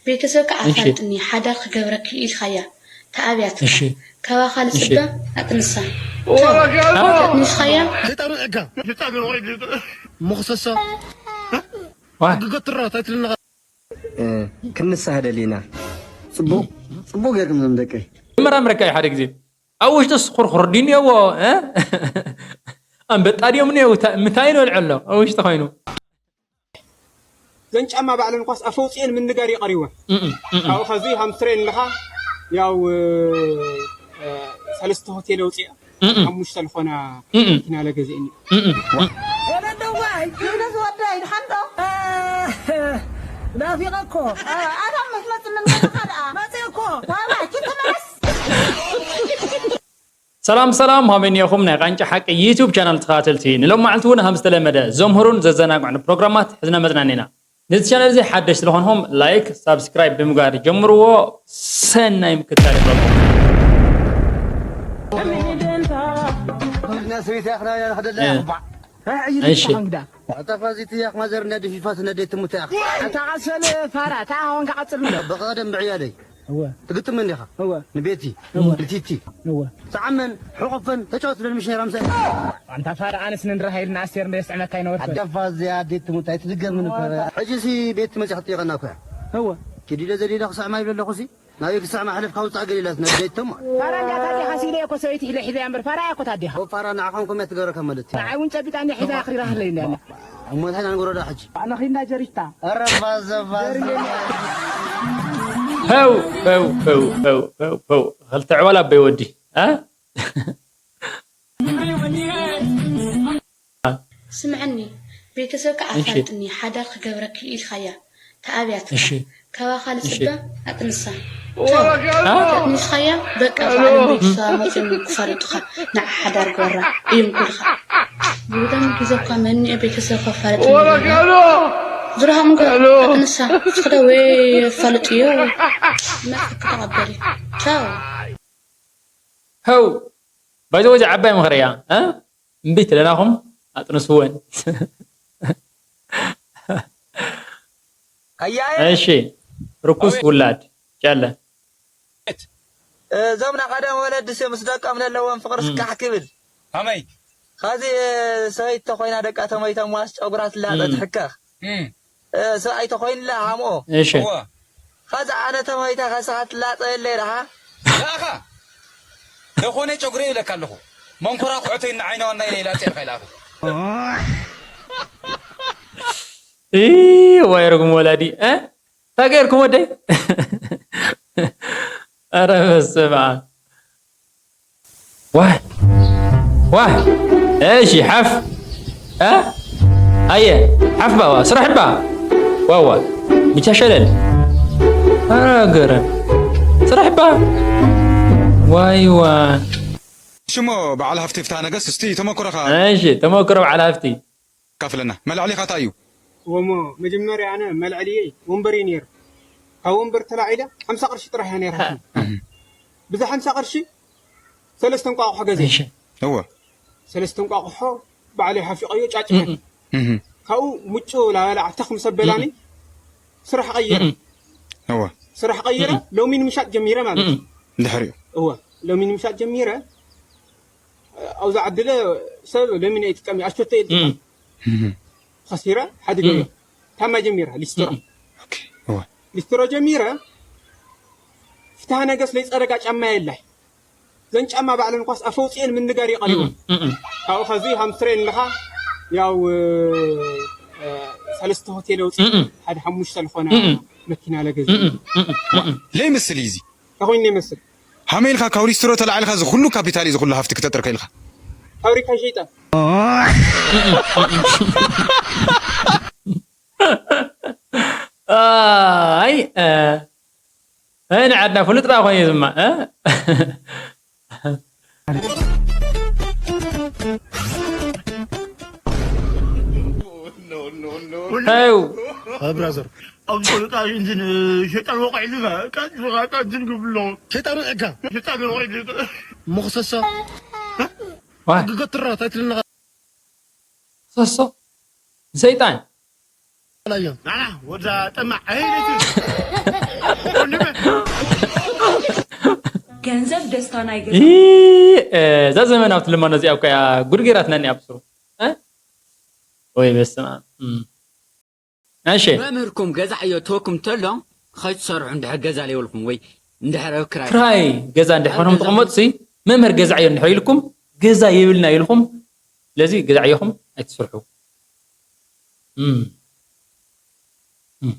ቤተሰብካ ኣፋልጥኒ፣ ሓዳር ክገብረኪ ኢልካያ ተኣብያትካ፣ ካባኻ ልጽበ ኣጥንሳ። ቻው። ኣጥንስኻያ? መኽሰሳ ዋይ ግገትራ ታይትልና ክንሳህ ደሊና። ጽቡቕ ጽቡቕ ጌርኩም ዞም ደቀይ። መራምረካ እዩ ሓደ ግዜ ኣብ ውሽጥስ ኩርኩር ድዩ እኒኦዎ? እ? ኣንበጣ ድዮም እኒኦው? ምታይ ንበልዐ ኣሎ ኣብ ውሽጢ ኮይኑ? ዘን ጫማ ባዕለን ኳስ ኣፈውፅኤን ምንጋር እዩ ቀሪወን። ካብኡ ከዚ ሃምስትሬን ኣለኻ ያው ሰለስተ ሆቴል ኣውፅአ ሓሙሽተ ዝኾና መኪና ለገዚእኒ። ወለደዋይ ኪነስ ወዳይ ድሓንዶ ናፊቐ እኮ ኣታ ምስ መፅእ ምን ከለኻ ደኣ መፅእ እኮ ዋላ ኪተመለስ ሰላም ሰላም ሃመይ እኒኦኹም ናይ ቃንጫ ሓቂ ዩቱብ ቻናል ተኸታተልቲ ንሎም መዓልቲ እውን ከም ዝተለመደ ዘምህሩን ዘዘናግዑን ፕሮግራማት ሕዝና መፅናኒና ነዚ ቻናል እዚ ሓደሽ ስለኾንኹም ላይክ ሳብስክራይብ ብምግባር ጀምርዎ ሰናይ ምክታል ይብለኩም ሰበይቲ ያኽና ኢና ንኽደላ እ። ያኽባዕ እሺ ጠፋዚት ያኽ ማዘር ነዲ ፊፋት ነዲ ትሙት ያኽ ኣታ ዓሰል ፋራ እንታይ ሆንካ ቀጽል እንዶ በቐደም ብዕያደይ እወ ትግጥም እንዲኻ እወ ንቤቲ እወ ንቲቲ እወ ሰዓመን ሕቆፈን ተጫወት ደልምሽ ነይራ ምሰ ኣንታ ፋራ ኣነስ ንንረሃ ኢልና ኣስቴር እንደ የስዕመካ ይነበርኩ ኣደፋ እዚኣ ኣዴት ትሙት ኣይትዝገምን እኮ ሕጂሲ ቤት መፅእ ክጥይቐና እኮ እወ ኪዲደ ዘዴዳ ክስዕማ ይብለ ኣለኹሲ ናበይ ክስዕማ ሕለፍ ካብ ውፃእ ገሊላት ነደይቶም ፋራ እንዳ ታዲኻ ሲለ እኮ ሰበይቲ ሒለ ሒለ እምበር ፋራ እኮ ታዲኻ ፋራ ንዓኻም ከምያ ትገብረካ ማለት እዩ ንዓይ እውን ጨቢጣ እንደ ሒዛ ኣኽሪራ ኣለይ እንዳ እሞ እንታይ ናንጎረዳ ሕጂ ኣነኺ እንዳ ጀሪታ ረባዘባዘ ፐው ፐው ፐው ፐው ፐው ፐው ክልተ ዕዋል ኣበይ ወዲ እ? ስምዐኒ ቤተሰብካ ኣፋልጥኒ ሓዳር ክገብረኪ ኢልካያ ተኣብያትካ እሺ ካባኻ ልፅበ ኣጥንሳ ኣጥንስኻያ በቃ በዓሎም ቤተሰባ መፅዮም ክፋለጡኻ ንዓ ሓዳር ግበራ እዮም ኩልኻ ይሁዳን ጊዘኳ መኒኦ ቤተሰብ ከፋለጥ ዝረሃም ኣጥንሳ ስክዳ ወይ ኣፋልጥዮ መፅእ ክተቐበሊ ቻው ሀው ባይዘወይ ዓባይ ምኽሪ እያ እ? እምቢ ትለናኹም ኣጥንስወን ኣያየ እሺ ርኩስ ውላድ ጨለ እዞም ናይ ቀደም ወለድስ ምስ ደቆም ዘለዎም ፍቕሪ ስካሕ ክብል ከመይ ኸዚ ሰበይቲ ተኾይና ደቃ ተሞይታ ሟስ ጨጉራ ትላጠ እም። ትሕከኽ እም፣ ሰብኣይ ተኾይንላ ሃምኦ እሺ እወ ኸዚ ኣነ ተሞይታ ኸስኻ ትላጠ የለይ ደኻ ደኣኻ ደኾነ ጨጉረ ይብለካ ኣለኹ መንኮራኩዐተይ ንዓይናዋና ኢለ ይላፀ ኢልካ ይልኣኹ እ፣ ዋይ ርጉም ወላዲ እ? እንታይ ገይርኩም ወደይ ኣረ በስመ ኣብ ዋይ ዋይ እሺ ሓፍ እ? ኣየ ሓፍ ባዋ ስራሕ ባ ዋዋ ብቻ ሸለል ኣረ ገረም ስራሕ ባ ዋይ ዋይ ሽሞ በዓል ሃፍቲ ፍትሃ ነገስ እስቲ ተመክሮኻ እሺ ተመክሮ በዓል ሃፍቲ ካፍለና መልዕሊኻ እንታይ እዩ ወሞ መጀመርያ ኣነ መልዕልየይ ወንበር እዩ ነይሩ ካብ ወንበር ተላዒለ ሓምሳ ቅርሺ ጥራሕ እያ ነይራ ብዛ ሓምሳ ቅርሺ ሰለስተ እንቋቑሖ ገዜ እሺ እወ ሰለስተ እንቋቑሖ ባዕለይ ሓፊቐዮ ጫጭሐ እህ ካብኡ ሙጩ ላበላ ዓተኽ ምስ ኣበላኒ ስራሕ ቀይረ እወ ስራሕ ቀይረ ሎሚ ንምሻጥ ጀሚረ ማለት እዩ ድሕሪኡ እወ ሎሚ ንምሻጥ ጀሚረ ኣብዛ ዓድለ ሰብ ሎሚ ናይ ጥቀም ኣሽቶተ ኢል እህ ከሲረ ሓዲገዮ ታማ ጀሚረ ሊስትሮ እወ ሊስትሮ ጀሚረ ፍትሃ ነገስ ለይፀረጋ ጫማ የላይ ዘን ጫማ ባዕለን ኳስ ኣፈውፅኤን ምንጋር ይቐሪቡ ካብኡ ከዚ ሃምስትሬን ኣለኻ ያው ሰለስተ ሆቴል ኣውፅእ ሓደ ሓሙሽተ ዝኾና መኪና ለገዚ ለይምስል እዩ እዚ ተኮይኑ ይመስል ሃመይ ኢልካ ካብ ሊስትሮ ተላዒልካ እዚ ኩሉ ካፒታል እዚ ኩሉ ሃፍቲ ክተጥር ከኢልካ ፋብሪካ ሸይጠ ኣይ እ፣ ኣይ ንዓድና ፍሉጥ ዳ ኮይኑ ዝማ እ? ሄው ብራዘር ኣብ ጦልቃ እንትን ሸጣን ወቃዒ ዝና ቃጭ ዝና ቃጭ ዝን ግብሎ ሸጣን ዕካ ሸጣን ወቃዒ ዝና መኽሰሳ ዋይ ግገትራ ታይትልና ሰሶ ሰይጣን ላዮ ናና ወዳ ጠማዕ ኣይነቱ ደስታ ናይ ገዛ። እዛ ዘመናዊት ልማኖ እዚኣ እኮ እያ ጉድ ገይራትና እኒኣ ብስሩ። እ? ወይ በስመ ኣብ። እም። እሺ። መምህርኩም ገዛ ዕዮ ተወኩም ተሎ ከይትሰርሑ እንድሕር ገዛ ለይብልኩም ወይ እንድሕር ኣብ ክራይ ክራይ ገዛ እንድሕር ኣብ ኮይንኩም ገዛ ተቐመጡ ሲ፣ መምህር ገዛ ዕዮ እንድሕር ኢልኩም፣ ገዛ የብልና ኢልኩም፣ ስለዚ ገዛ ዕዮኹም ኣይትስርሑ። እም። እም።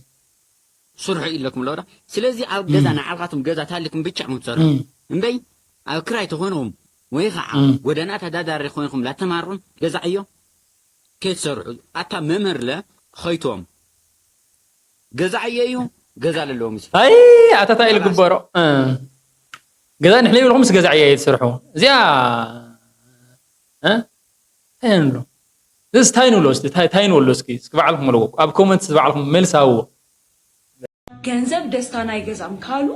ስርሑ ኢለኩም ኣለዉ ዶ? ስለዚ ኣብ ገዛ እም። ንዓልኻትኩም ገዛ ታሊኩም ብቻ ኢኹም ትሰርሑ። እም። እምበይ ኣብ ክራይ ተኾንኹም ወይ ኸዓ እም። ጎደና ተዳዳሪ ኮይንኩም ላተማሩን ገዛ ዕዮ ከይትሰርሑ። ኣታ መምህር ለ ኸይቶም ገዛ ዕዮ እዩ፣ ገዛ ለለዎም እዩ። ኣይ፣ ኣታ ታይ ኢሉ ግበሮ? እ። ገዛ ንሕና ይብልኹም ምስ ገዛ ዕዮ እየ ትሰርሑ። እዚኣ፣ እ? እንታይ ንብሎ? እዚ ታይ ንብሎ እስኪ? ታይ፣ ታይ ንብሎ እስኪ? እስኪ ባዕልኩም መልዎ። ኣብ ኮመንት ባዕልኩም መልሲ ሃብዎ። ገንዘብ ደስታን ኣይገዛም ካሉ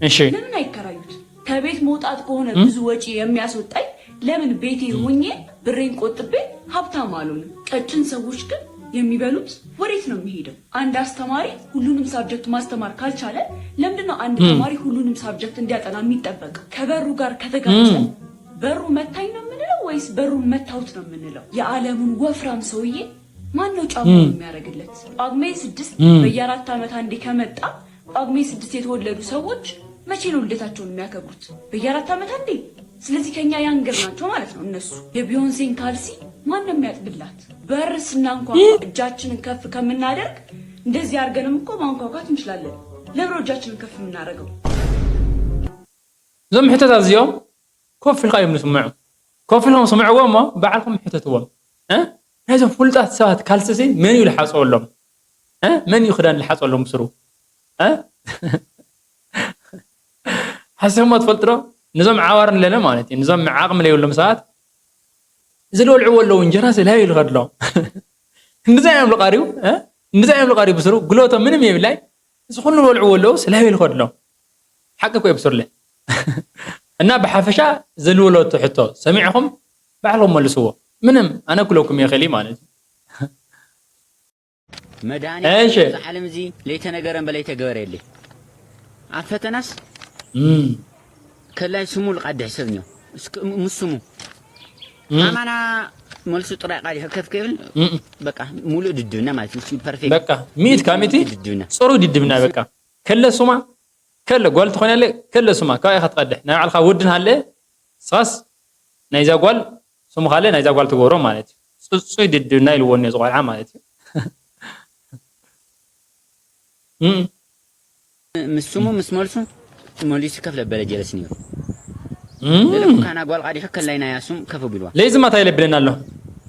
እሺ። ለምን አይከራዩት? ከቤት መውጣት ከሆነ እም? ብዙ ወጪ የሚያስወጣኝ ለምን ቤቴ እም። ሆኜ ብሬን ቆጥቤ ሀብታም አልሆንም? ቀጭን ሰዎች ግን የሚበሉት ወዴት ነው የሚሄደው? አንድ አስተማሪ ሁሉንም ሳብጀክት ማስተማር ካልቻለ ለምንድን ነው አንድ እም። ተማሪ ሁሉንም ሳብጀክት እንዲያጠና የሚጠበቀው? ከበሩ ጋር ከተጋጨ እም። በሩ መታኝ ነው የምንለው ወይስ በሩን መታሁት ነው የምንለው? የዓለሙን ወፍራም ሰውዬ ማን ነው ጫማውን እም። የሚያደርግለት? ጳጉሜ ስድስት እም። በየአራት ዓመት አንዴ ከመጣ ጳጉሜ ስድስት የተወለዱ ሰዎች መቼ ነው ልደታቸውን የሚያከብሩት? በየአራት ዓመት አንዴ። ስለዚህ ከኛ ያንገር ናቸው ማለት ነው እነሱ። የቢዮንሴን ካልሲ ማን ነው የሚያጥብላት? በር ስናንኳኳ እም። እጃችንን ከፍ ከምናደርግ እንደዚህ አድርገንም እኮ ማንኳኳት እንችላለን። ለምን ነው እጃችንን ከፍ የምናደርገው? እዞም ሕቶታት እዚኦም ኮፍ ኢልካ እዮም ዝስምዑ። ኮፍ ኢልኩም ስምዕዎ እሞ ባዕልኩም ሕተትዎም። እ? ናይዞም ፍሉጣት ሰባት ካልሲ ሲ መን እዩ ዝሓፅበሎም? እ? መን እዩ ክዳን ዝሓፅበሎም ብስሩ? እ? ሓሲብኩሞ ትፈልጡ ዶ? ነዞም ዓዋር ንለለ ማለት እዩ። ነዞም ዓቕሚ ዘይብሎም ሰባት እዚ ዝበልዕዎ ኣለዉ እንጀራ ሲ ላበይ እዩ ዝኸድሎም? እንደዛ እዮም ዝቐርዩ፣ እ? እንደዛ እዮም ዝቐርዩ ብስሩ። ጉልበቶም ምንም የብላይ። እዚ ኩሉ ዝበልዕዎ ኣለዉ ሲ ላበይ እዩ ዝኸድሎም? ሓቂ እኮ እዩ ብስርለ። እና ብሓፈሻ ዘልወለቱ ሕቶ ሰሚዕኹም ባዕልኹም መልስዎ። ምንም ኣነ ክለኩም ይኽእል እዩ ማለት እዩ። መድኃኒዓለም እሺ። ኣብዚ ዓለም እዚ ለይተነገረ እምበር ለይተገበረ የለይ። ኣብ ፈተናስ እም። ከላይ ስሙ ልቃድሕ ሰብ እኒኦ። እስኪ ም-፣ ምስ ስሙ። እም። ኣማና መልሱ ጥራይ ቃዲሑ ከፍ ከብል እም። በቃ ሙሉእ ድድብና ማለት እዩ። ፐርፌክት። በቃ ሚእቲ ካብ ሚእቲ ድድብና። ጽሩይ ድድብና በቃ። ከለ ስማ፣ ከለ ጓል ትኾን ያለ፣ ከለ ስማ፣ ካባይ ኢኻ ትቀድሕ። ናይ ባዕልኻ ወድን ሃለ፣ ስኻስ ናይዛ ጓል ስሙ ካለ ናይዛ ጓል ትገብሮ ማለት እዩ። ጽጹይ ድድብና ኢልዎ እኒኦ ዝቆልዓ ማለት እዩ። እም። ምስ ስሙ ምስ መልሱ መሊሱ ከፍ ለበለ ጀለስ ነይሩ። እም። ለለኩ ካና ጓል ቃዲሑ ከላይ ናይ ኣሱም ከፍ ቢልዋ። ለይዝማ እንታይ ይለብለና ኣሎ?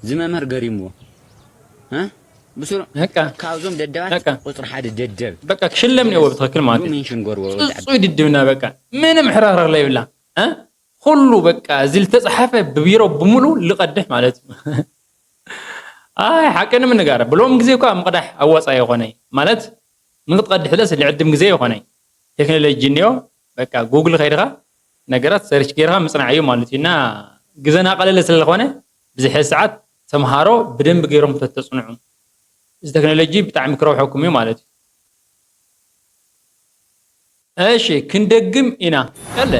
ዝመምህር ገሪምዎ። እ? ብስሩ በቃ። ካብዞም ደደባት በቃ። ቁፅሪ ሓደ ደደብ። በቃ ክሽለም ነይዎ ብትኽክል ማለት እዩ። ሜንሽን ጎርዎ ወዲ ዓዲ። ጽጹይ ድድብና በቃ። ምንም ሕራርር ለይብላ። እ? ኩሉ በቃ እዚ ዝተጻሓፈ ብቢሮ ብምሉ ልቀድሕ ማለት እዩ። ኣይ ሓቂ ንምንጋር ብሎም ግዜ እኳ ምቕዳሕ ኣዋጻ ይኾነ ማለት ንክትቀድሕ ለስ ልዕድም ግዜ ይኾነ ቴክኖሎጂ እንዮ በቃ ጉግል ከይድኻ ነገራት ሰርች ገይርካ ምጽናዕ እዩ ማለት እዩ። እና ግዘና ቀለለ ስለ ዝኾነ ብዝሐ ሰዓት ተምሃሮ ብደንብ ገይሮም ተተጽንዑ እዚ ቴክኖሎጂ ብጣዕሚ ክረብሐኩም እዩ ማለት እዩ። እሺ ክንደግም ኢና። ቀለ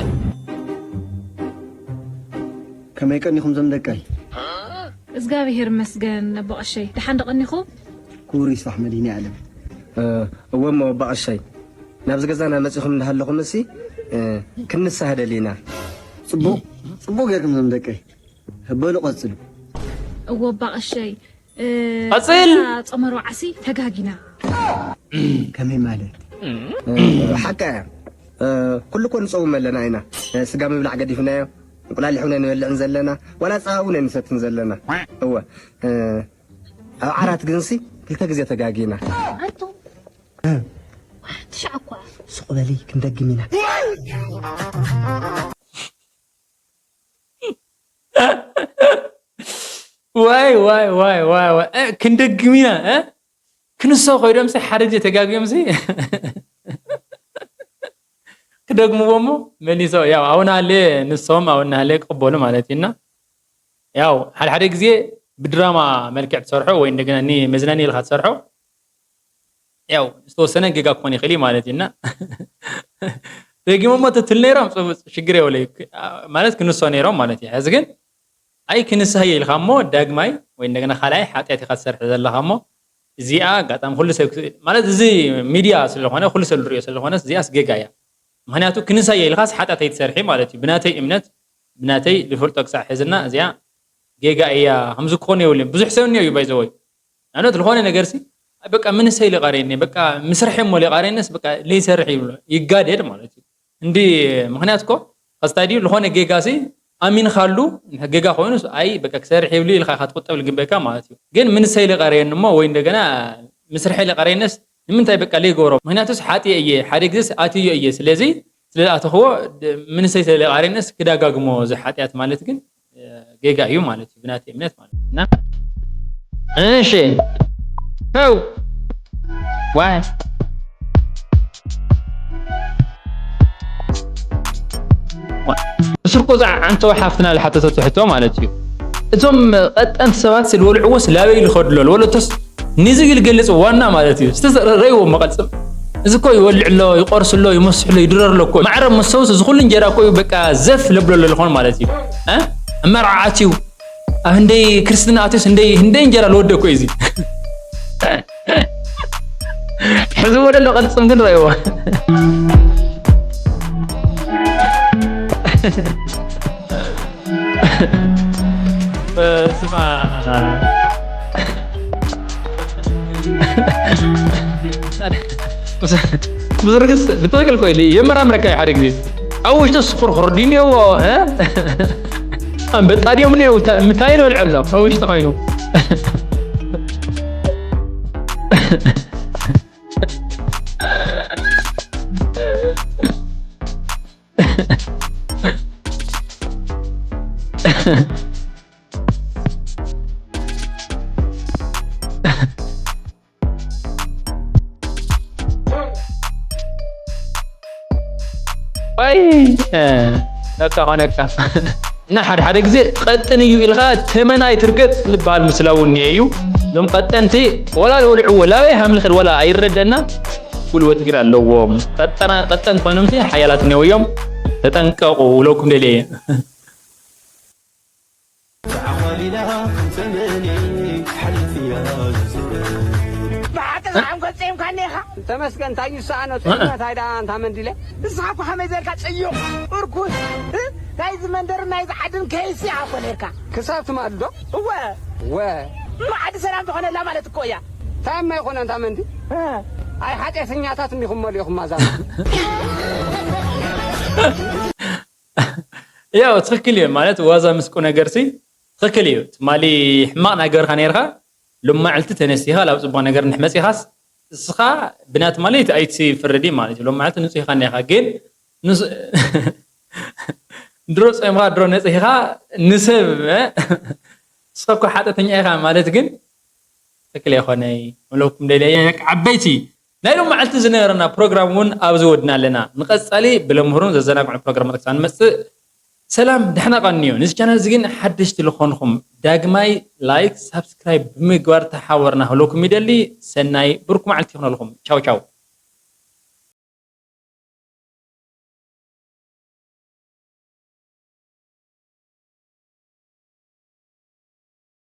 ከመይ ቀኒኹም ዘም ደቀይ? እዝጋብሄር ይመስገን ኣቦ ቀሸይ፣ ደሓን ዶ ቀኒኹም? ክቡር ይስፋሕ መድህኒ ኣለም። እወ እሞ ኣባ ቀሻይ ናብዚ ገዛና መጺኹም እንዳሃለኹም እሲ ክንሳህ ደሊና። ጽቡቕ ጽቡቕ ጌርኩም ዘም ደቀይ። በሉ ቀጽሉ። እወ ኣባ ቀሸይ ቀጽል። እዛ ጸመርዋዓሲ ተጋጊና። ከመይ ማለት? ሓቃ እያ። ኩሉ እኮ ንጸውም ኣለና ኢና። ስጋ ምብላዕ ገዲፍናዮ። እንቁላሊሕ እውን ኣይንበልዕን ዘለና። ዋላ ጸባ እውን ኣይንሰትን ዘለና። እወ ኣብ ዓራት ግንሲ ክልተ ግዜ ተጋጊና። ኣንቱ ትሽዓ እኳ። ስቕ በሊ ክንደግም ኢና። ዋይ ዋይ ዋይ ዋይ ዋይ እ፣ ክንደግም ኢና እ? ክንሶ ኮይዶም ሲ ሓደ ግዜ ተጋግዮም ሲ ክደግምዎ እሞ መሊሶ ያው ኣውናሌ ንሶም ኣውናሌ ክቕበሉ ማለት እዩ። እና ያው ሓደ ሓደ ግዜ ብድራማ መልክዕ ትሰርሖ ወይ እንደገና ኒ መዝናኒ ኢልካ ትሰርሖ ያው ዝተወሰነ ጌጋ ክኾን ይኽእል እዩ ማለት እዩ። እና ደጊሞ እሞ ትትል ነይሮም፣ ጽቡቅ፣ ሽግር የብለይ። ማለት ክንሶ ነይሮም ማለት እዩ። ሕዚ ግን ኣይ ክንስሃየ ኢልካ እሞ ዳግማይ ወይ እንደገና ካልኣይ ሓጢኣት ኢኻ ትሰርሕ ዘለኻ እሞ እዚኣ ኣጋጣሚ ኩሉ ሰብ ክስ-፣ ማለት እዚ ሚድያ ስለኾነ ኩሉ ሰብ ዝሪኦ ስለኾነ እዚኣስ ጌጋ እያ። ምኽንያቱ ክንስሃየ ኢልካስ ሓጢኣት ኣይትሰርሒ ማለት እዩ። ብናተይ እምነት፣ ብናተይ ዝፈልጦ ክሳዕ ሕዝና እዚኣ ጌጋ እያ። ከምዚ ክኾን የብሉን። ብዙሕ ሰብ እኒኦ እዩ ባይዘወይ። ንኣብነት ዝኾነ ነገር ሲ፣ "ኣይ በቃ ምንሰይ ሊቃረየኒ፣ በቃ ምስርሐ እሞ ሊቃረየንስ በቃ ለይሰርሕ" ይብሎ፣ ይጋደድ ማለት እዩ። እንዲ ምኽንያት እኮ ከስታይ ድዩ ዝኾነ ጌጋ ሲ ኣሚንካሉ፣ ጌጋ ኮይኑ ኣይ በቃ ክሰርሕ የብሉ ኢልካ ኢኻ ትቁጠብ ዝግበእካ ማለት እዩ። ግን ምንሰይ ሊቃረየኒ እሞ ወይ እንደገና ምስርሐ ሊቃረየንስ ንምንታይ በቃ ለይገብሮ? ምኽንያቱስ ሓጥየ እየ፣ ሓደ ግዜስ ኣትዮ እየ። ስለዚ ስለ ዝኣተኽዎ ድ-፣ ምንሰይ ስለ ሊቃረየንስ ክዳጋግሞ እዚ ሓጢኣት ማለት ግን ጌጋ እዩ ማለት እዩ፣ ብናተይ እምነት ማለት እዩ። እና እሺ፣ ሄው፣ ዋይ፣ እሱ እኮ እዛ ዓንተዋ ሓፍትና ዝሓተተቶ ሕቶ ማለት እዩ። እዞም ቀጠንቲ ሰባት ዝበልዕዎስ ላበይ ዝኸዱ ኣለዉ? ወለቶስ ንዚ ይልገልጽ ዋና ማለት እዩ። እስቲ ረእይዎ መቐልጽም። እዚ እኮ ይወልዕ ኣሎ፣ ይቆርስ ኣሎ፣ ይመስሕ ኣሎ፣ ይድረር ኣሎ እኮ። ማዕረ ምስ ሰውስ እዚ ኩሉ እንጀራ እኮ እዩ በቃ ዘፍ ለብሎ ኣሎ ዝኾን ማለት እዩ። እ? ኣመራዓዓት እዩ። ኣብ ህንደይ ክርስትና ኣትዩስ ህንደይ፣ ህንደይ እንጀራ ለወደ እኮ እዩ እዚ። ሕዝዎ ደሎ ቀልጽም ግን ረእይዎ። በስመ ኣብ። ብርግጽ ብትኽክል ኮይኑ የመራምረካ እዩ። ሓደ ግዜ ኣብ ውሽጢ ስኹርኹር ድዩ እኒአዎ፣ እ? ኣንበጣ ድዮም እኒአው? እንታይ፣ እንታይ ይበልዕ ኣሎ ኣብ ውሽጢ ኮይኑ? ወይ፣ እ፣ ነካ ኾነካ። እና ሓደ ሓደ ግዜ ቀጥን እዩ ኢልካ ተመን ኣይትርገጽ ዝበሃል ምስላ እውን እኒአ እዩ። እዞም ቀጠንቲ ወላ ወልዕዎ ላበይ ሃምልኽድ ወላ ኣይረደና፣ ጉልበት ግን ኣለዎም። ቀጠና-፣ ቀጠን ኮይኖም ሲ ሓያላት እኒአው እዮም። ተጠንቀቑ ውለኩም ደልየ እየ። ተዓዋሊላ ከም ተመን ሓሊፍያ ዝዝረ። ብሓቂ ዝሓንጎል ጸይምካኒ ኢኻ። ተመስገን፣ እንታይ ይሰኣኖ ጸይምካ፣ እንታይ ደኣ ኣንታ መንዲለ? ንስኻ እኮ ከመይ ዝበልካ ጽዩቕ፣ እርኩስ፣ እ? ናይዚ መንደርን ናይዚ ዓድን ከይሲ ኢኻ እኮ ነርካ። ክሳብ ትማል ዶ? እወ። ወ። እሞ ዓዲ ሰላም ዝኾነላ ማለት እኮ እያ። እንታይ እማ ይኾነ ኣንታ መንዲ? እ። ኣይ ሓጢኣተኛታት እንዲኹም መሊእኹም ማዛ። ያው ትኽክል እዩ ማለት ዋዛ ምስ ቁም ነገር ሲ ትኽክል እዩ። ትማሊ ሕማቕ ነገር ካ ነርካ፣ ሎማዕልቲ ተነሲኻ ላብ ጽቡቕ ነገር እንድሕ መጺኻስ፣ እስኻ ብናይ ትማሊ ኣይትፍረዲ ማለት እዩ። ሎማዕልቲ ንጹህ ኢኻ እኒኻ፣ ግን ንስ-፣ ድሮ ጾምኻ ድሮ ነጺህኻ ንሰብ፣ እ፣ እስኻ እኮ ሓጢኣተኛ ኢኻ ማለት ግን ትኽክል ኣይኮነይ። ምለኩም ደልየ፣ ደቂ ዓበይቲ። ናይ ሎማዕልቲ ዝነበረና ፕሮግራም እውን ኣብዚ ወድና ኣለና። ንቐጻሊ ብለምህሩን ዘዘናግዑ ፕሮግራማት ክሳብ ንመጽእ ሰላም፣ ደሕና ቀንዩ። ንዚ ቻነል እዚ ግን ሓደሽቲ ዝኾንኹም ዳግማይ ላይክ፣ ሳብስክራይብ ብምግባር ተሓወርና ክብለኩም ይደሊ። ሰናይ ብሩክ መዓልቲ ይኹነልኩም። ቻው ቻው።